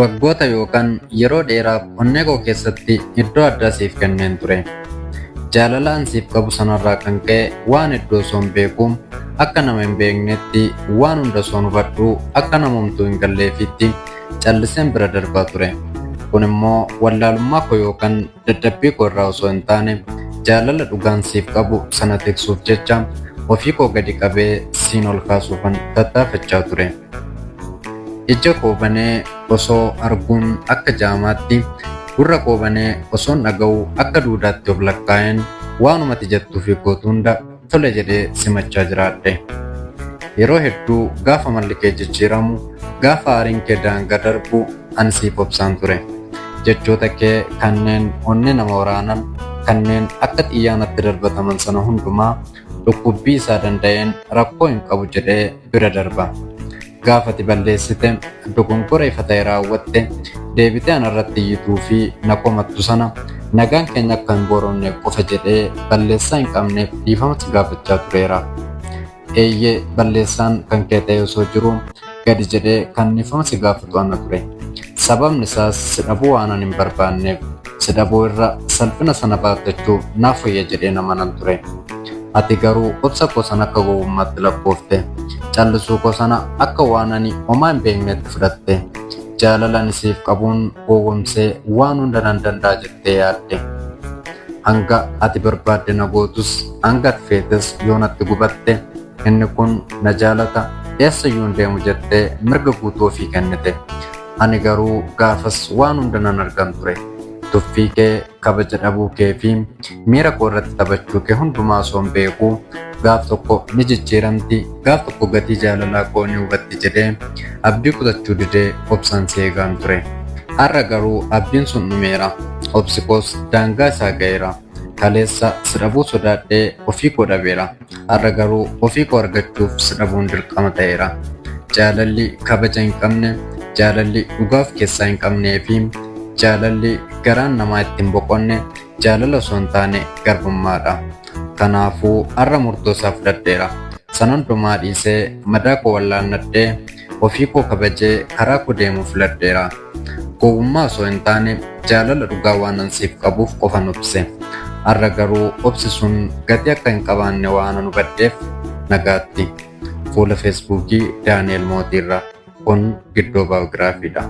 Waggoota yookaan yeroo dheeraaf onnee koo keessatti iddoo addaa siif kenneen ture. Jaalala an siif qabu sanarraa kan ka'e waan hedduu osoo hin beekuu akka nama hin beeknetti, waan hunda osoo hin hubadhuu akka nama homtuu hin galleefiitti calliseen bira darbaa ture. Kun immoo wallaalummaa koo yookaan dadhabbii koo irraa osoo hin taane jaalala dhugaan siif qabu sana tiksuuf jecha ofii koo gadi qabee siin ol kaasuufan tattaafachaa ture. Ija koo banee osoo arguun akka jaamaatti, gurra koo banee osoon dhaga'uu akka duudaatti of lakkaa'een waanuma ati jettuu fi gootu hunda tole jedhee simachaa jiraadhe. Yeroo hedduu gaafa malli kee jijjiiramu, gaafa aariin kee daangaa darbu ani siif obsaan ture. Jechoota kee kanneen onnee nama waraanan, kanneen akka xiyyaa natti darbataman sana hundumaa dhukkubbii isaa danda'een rakkoo hin qabu jedhee bira darba. Gaafa ati balleessite, dogongora ifa ta'e raawwatte, deebitee anarratti iyyituu fi na komattu sana nagaan keenya akka hin boorofneef qofa jedhee balleessaa hin qabneef dhiifama si gaafachaa tureera. Eeyyee, balleessaan kan kee ta'e osoo jiruu gadi jedhee kan dhiifama si gaafatu ana ture. Sababni isaas si dhabuu waanan hin barbaanneef. Si dhabuu irra salphina sana baattachuu naaf wayya jedheen amanan ture. Ati garuu obsa koo sana akka gowwummaatti lakkoofte. Callisuu koo sana akka waan ani homaa hin beekneetti fudhatte. Jaalala ani siif qabuun gowwomsee waan hunda nan danda'a jettee yaadde. Hanga ati barbaadde na gootus, hanga ati feetes yoo natti gubatte, inni kun na jaalata, eessayyuu hin deemu jettee mirga guutuu ofii kennite. Ani garuu gaafas waan hunda nan argan ture. Tuffii kee, kabaja dhabuu kee fi miira koo irratti taphachuu kee hundumaa osoon beekuu gaaf tokko ni jijjiiramti, gaaf tokko gatii jaalalaa koo ni hubatti jedhee abdii kutachuu didee obsaan si eegaan ture. Har'a garuu abdiin sun dhumeera. Obsi koos daangaa isaa ga'eera. Kaleessa si dhabuu sodaadhee ofii koo dhabeera. Har'a garuu ofii koo argachuuf si dhabuun dirqama ta'eera. Jaalalli kabaja hin qabne, jaalalli dhugaa of keessaa hin qabnee fi jaalalli garaan namaa itti hin boqonne jaalala osoo hin taane garbummaadha. Kanaafuu har'a murtoo isaa fudhadheera. Sana hundumaa dhiisee madaa koo wallaannadhee ofii koo kabajee karaa koo deemuu filadheera. Gowwummaa osoo hin taane jaalala dhugaa waanan siif qabuuf qofan obse. Har'a garuu obsi sun gatii akka hin qabaanne waanan hubadheef nagaatti. Fuula Feesbuukii Daani'el Mootiirraa. Kun Giddoo Baayogiraafiidha.